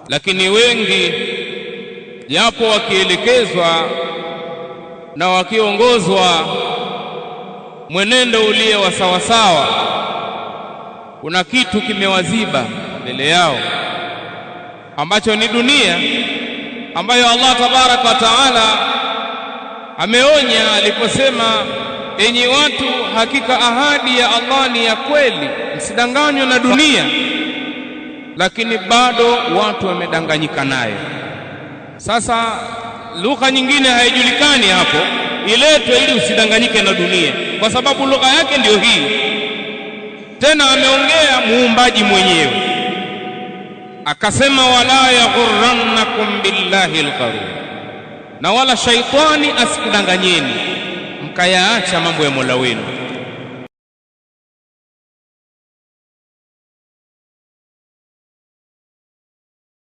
Lakini wengi japo wakielekezwa na wakiongozwa mwenendo ulio wa sawasawa, kuna kitu kimewaziba mbele yao ambacho ni dunia, ambayo Allah tabaraka wa taala ameonya aliposema, enyi watu, hakika ahadi ya Allah ni ya kweli, msidanganywe na dunia. Lakini bado watu wamedanganyika nayo. Sasa lugha nyingine haijulikani hapo, iletwe ili usidanganyike na dunia, kwa sababu lugha yake ndiyo hii. Tena ameongea muumbaji mwenyewe akasema, wala yaghurrannakum billahi algharur, na wala shaitani asikudanganyeni mkayaacha mambo ya Mola wenu.